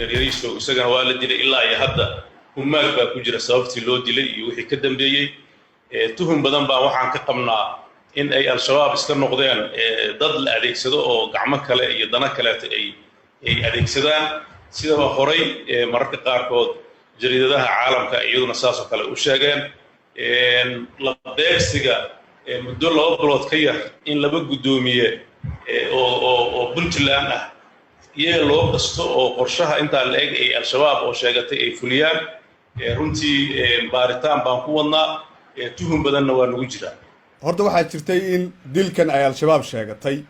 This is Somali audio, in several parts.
Injineer Yariisow isagana waa la dilay. Ilaa iyo hadda humaag baa ku jira sababtii loo dilay iyo wixii ka dambeeyey. Tuhun badan baa waxaan ka qabnaa in ay Al-Shabaab iska noqdeen dad la adeegsado oo gacmo kale iyo dano kaleeto ay adeegsadaan, sidaba horay mararka qaarkood jariidadaha caalamka iyaduna saasoo kale u sheegeen. La beegsiga muddo 2 bilood ka yar in laba guddoomiye oo Puntland ah iyaga loo qasto oo qorshaha intaa la eg ay Al-Shabaab oo sheegatay ay fuliyaan, runtii baaritaan baan ku wadnaa, tuhun badanna waa nagu jiraa. Horta waxaa jirtay in dilkan ay Al-Shabaab sheegatay.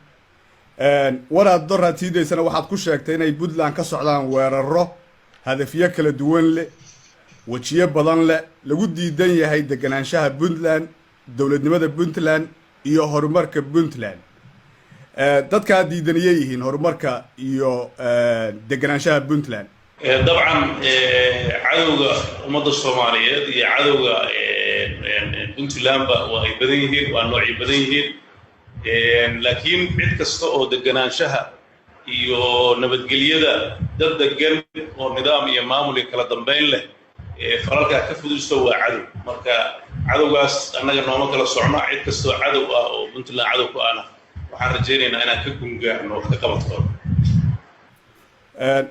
Waraad doraad siidaysana waxaad ku sheegtay inay Puntland ka socdaan weeraro hadafyo kala duwan leh, wejiyo badan leh, lagu diidan yahay deganaanshaha Puntland, dowladnimada Puntland iyo horumarka Puntland. Dadkaa diidaniyay yihiin horumarka iyo deganaanshaha Puntland? Dabcan, cadowga ummadda Soomaaliyeed iyo cadowga Puntlandba waa ay badan yihiin, waa noocay badan yihiin, laakiin cid kasta oo deganaanshaha iyo nabadgelyada dad degan oo nidaam iyo maamul iyo kala dambayn leh falalkaa ka fudusto waa cadow. Marka cadowgaas annaga nooma kala socno. Cid kastoo cadow ah oo Puntland cadow ku ahna waxaan rajaynaynaa inaan ka gungaarno wax ka qabadkooda.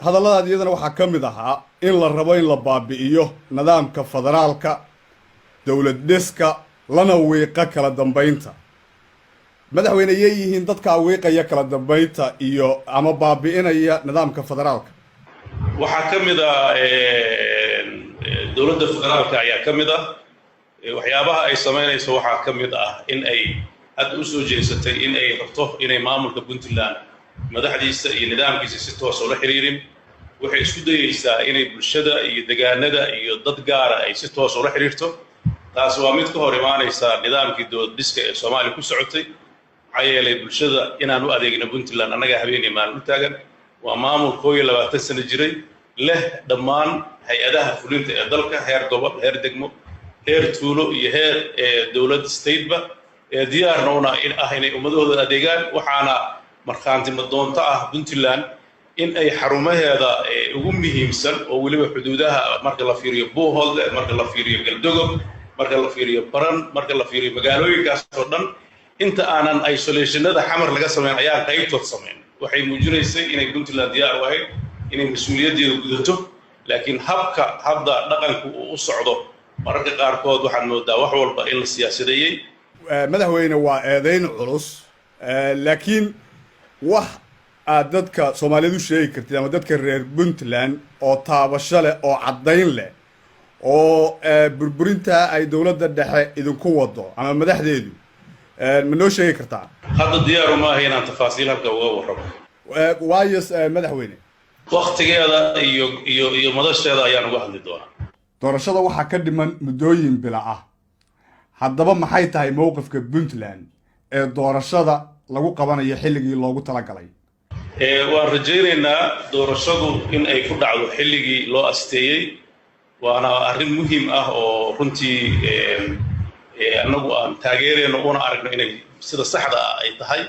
Hadalladaad iyadana waxaa ka mid ahaa in la rabo in la baabi'iyo nidaamka federaalka, dowlad dhiska, lana wiiqa kala dambaynta. Madaxweyne, yay yihiin dadkaa wiiqaya kala dambaynta iyo ama baabi'inaya nidaamka federaalka? Waxaa ka mid ah dowladda federaalka ayaa ka mid ah. Waxyaabaha ay samaynayso waxaa ka mid ah in ay hadda u soo jeesatay in ay rabto inay maamulka Puntland madaxdiisa iyo nidaamkiisa si toosa ula xiriirin. Waxay isku dayeysaa inay bulshada iyo degaanada iyo dad gaara ay si toosa ula xiriirto. Taas waa mid ka hor imaanaysa nidaamkii dowlad dhiska ee Soomaaliya ku socotay, maxaa yeelay bulshada inaan u adeegno Puntland annagaa habeenii maalin u taagan. Waa maamul 21 sano jiray, leh dhammaan hay-adaha fulinta ee dalka, heer gobol, heer degmo, heer tuulo iyo heer dowlad stateba, diyaarna una ah inay ummadahooda adeegaan. Waxaana markhaanti madoonto ah Puntland in ay xarumaheeda ugu muhiimsan oo weliba xuduudaha marka la fiiriyo Buuhoodle, marka la fiiriyo Galdogob, marka la fiiriyo Baran, marka la fiiriyo magaalooyinkaas oo dhan, inta aanan isolationada Xamar laga samayn ayaan qaybtood samayn. Waxay muujinaysay inay Puntland diyaar u ahayd inay mas-uuliyaddeeda gudato. Laakiin habka hadda dhaqanku uu u socdo, mararka qaarkood waxaad moodaa wax walba in la siyaasadeeyey. Madaxweyne, waa eedayn culus, laakiin wax aad dadka Soomaaliyeed u sheegi kartid ama dadka reer Puntland oo taabasho leh oo caddayn leh oo burburintaa ay dowladda dhexe idinku wado ama madaxdeedu ma noo sheegi kartaa? Hadda diyaaru maaha inaan tafaasiil halka uga warramo. Waayo, madaxweyne? Waktigeeda iyo madasheeda ayaan uga hadli doonaa. Doorashada waxaa ka dhiman muddooyin bila ah. Haddaba maxay tahay mowqifka Puntland ee doorashada lagu qabanayo xilligii loogu talagalay? Waan rajaynaynaa doorashadu in ay ku dhacdo xilligii loo asteeyey, waana arrin muhiim ah oo runtii annagu aan taageerayno una aragno inay sida saxda ah ay tahay.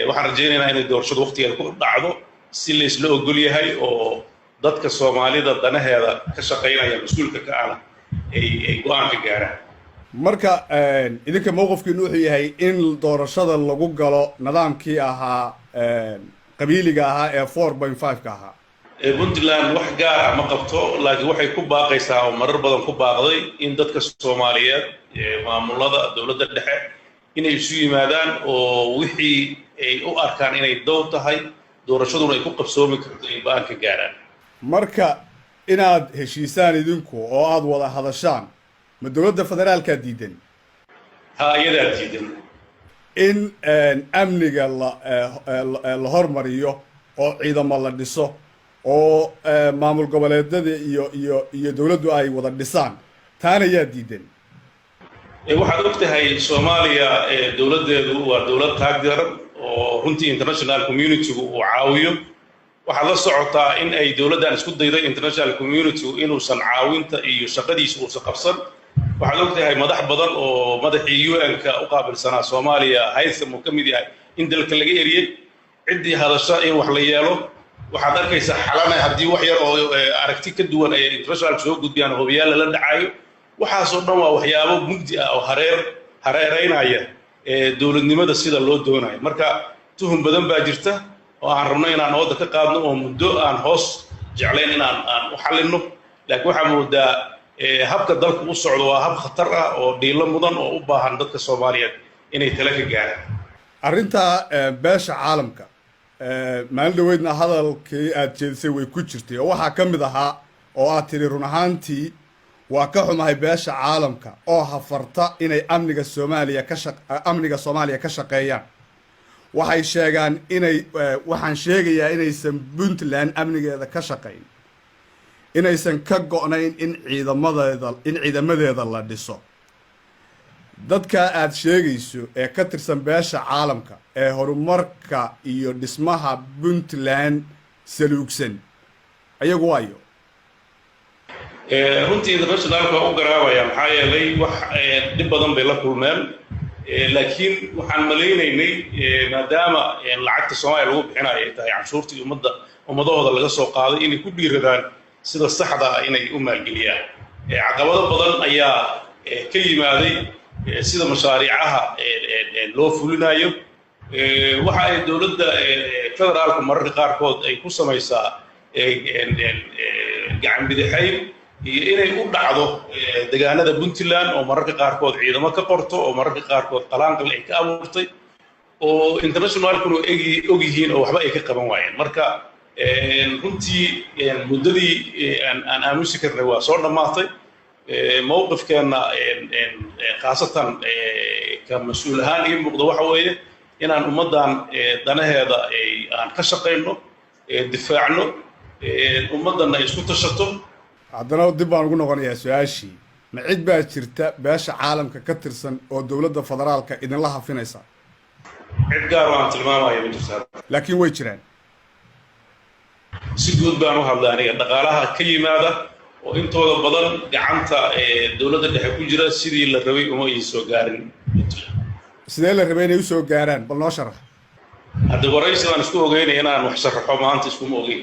Waxaan rajaynaynaa inay doorashadu waqtigeeda ku dhacdo si laysla ogol yahay oo dadka Soomaalida danaheeda ka shaqaynaya, mas-uulka ka ahna ay go-aan ka gaaraan. Marka idinka mowqifkiinu wuxuu yahay in doorashada lagu galo nidaamkii ahaa qabiiliga ahaa ee 4.5-ka ahaa? Puntland wax gaar ah ma qabto, laakiin waxay ku baaqaysaa oo marar badan ku baaqday in dadka Soomaaliyeed, maamulada dowladda dhexe, inay isu yimaadaan oo wixii ay u arkaan inay dow tahay, doorashaduna ay ku qabsoomi karto, ay go-aan ka gaaraan. Marka inaad heshiisaan idinku oo aada wada hadashaan, ma dowladda federaalkaa diidan? Ha, iyadaa diidan. In amniga la hormariyo oo ciidamo la dhiso oo maamul goboleedada iyo dowladdu ay wada dhisaan, taana yaa diidan? Waxaad og tahay Soomaaliya dowladdeedu waa dowlad taag daran oo runtii international communitygu uu caawiyo. Waxaad la socotaa in ay dowladdan isku dayday international communitygu inuusan caawinta iyo shaqadiisa uusan qabsan. Waxaad og tahay madax badan oo madaxii UN-ka u qaabilsanaa Soomaaliya, Haytham, uu ka mid yahay, in dalka laga eriyey, ciddii hadasha in wax la yeelo. Waxaad arkaysaa Xalane haddii wax yar oo aragti ka duwan ay international soo gudbiyaan, hobiyaal lala dhacayo. Waxaasoo dhan waa waxyaabo mugdi ah oo hareereynaya dowladnimada sida loo doonayo. Marka tuhun badan baa jirta oo aan rabno inaan ooda ka qaadno, oo muddo aan hoos jeclayn inaan aan u xallinno, laakiin waxaa moodaa habka dalku u socdo waa hab khatar ah oo dhiilo mudan oo u baahan dadka Soomaaliyeed inay tala ka gaaraan. Arrinta beesha caalamka, maalin dhaweydna hadalkii aad jeedisay way ku jirtay, oo waxaa ka mid ahaa oo aad tidhi: "Run ahaantii waa ka xumahay beesha caalamka oo hafarta inay amniga Soomaaliya ka shaq amniga Soomaaliya ka shaqeeyaan. Waxay sheegaan inay, waxaan sheegayaa inaysan Puntland amnigeeda ka shaqayn, inaysan ka go'nayn in ciidamadeeda la dhiso." Dadka aad sheegayso ee ka tirsan beesha caalamka ee horumarka iyo dhismaha Puntland saluugsan, ayagu waayo? Runtii internationalka waa u garaabaya, maxaa yeelay wax dhib badan bay la kulmeen, laakiin waxaan malaynaynay maadaama lacagta Soomaaliya lagu bixinayo ay tahay canshuurtii ummadda ummadahooda laga soo qaaday, inay ku dhiiradaan sida saxda ah inay u maalgeliyaan. Caqabado badan ayaa ka yimaaday sida mashaariicaha loo fulinayo. Waxa ay dowladda federaalku mararka qaarkood ay ku samaysaa gacan bidixayn iyo inay u dhacdo degaanada Puntland, oo mararka qaarkood ciidamo ka qorto, oo mararka qaarkood qalaanqal ay ka abuurtay, oo internationalkuna og yihiin oo waxba ay ka qaban waayeen. Marka runtii muddadii aan aamusi karnay waa soo dhammaatay. Mowqifkeenna, khaasatan ka mas-uul ahaan ii muuqda, waxa weeye inaan ummaddan danaheeda aan ka shaqayno, difaacno, ummaddanna ay isku tashato. Haddana dib baan ugu noqonayaa su-aashii: ma cid baa jirta beesha caalamka ka tirsan oo dowladda federaalka idinla hafinaysa? Cid gaar oo aan tilmaamayo ma jirta. Laakiin way jiraan. Si guud baan u hadlay aniga. Dhaqaalaha ka yimaada oo intooda badan gacanta dowladda dhexe ku jira, sidii la rabay uma ay soo gaarin. Sidee la rabay inay usoo gaaraan? Bal noo sharax. Hadda waraysi baan isku ogeynaya inaan wax sharaxo, maanta iskuma ogeyn.